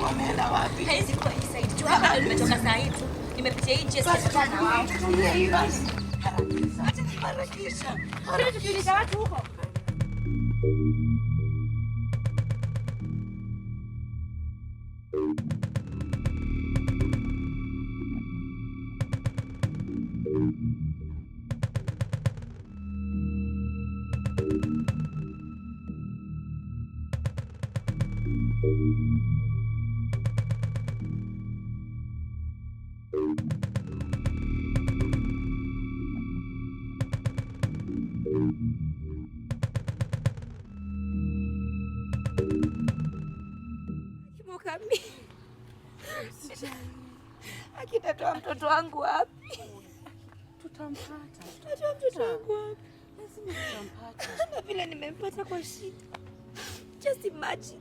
Wameenda wapi? Haizi kuwa hii side tu. Hapa ndio nimetoka saa hii tu. Nimepitia hii njia sijakutana na wao. Tutumie hii basi. Harakisha. Harakisha. Tukiuliza watu huko. Mukami. Akitatoa mtoto wangu wapi? Tutampata. Tatoa mtoto wangu wapi? Lazima tutampata. Na vile nimempata kwa shida. Just imagine.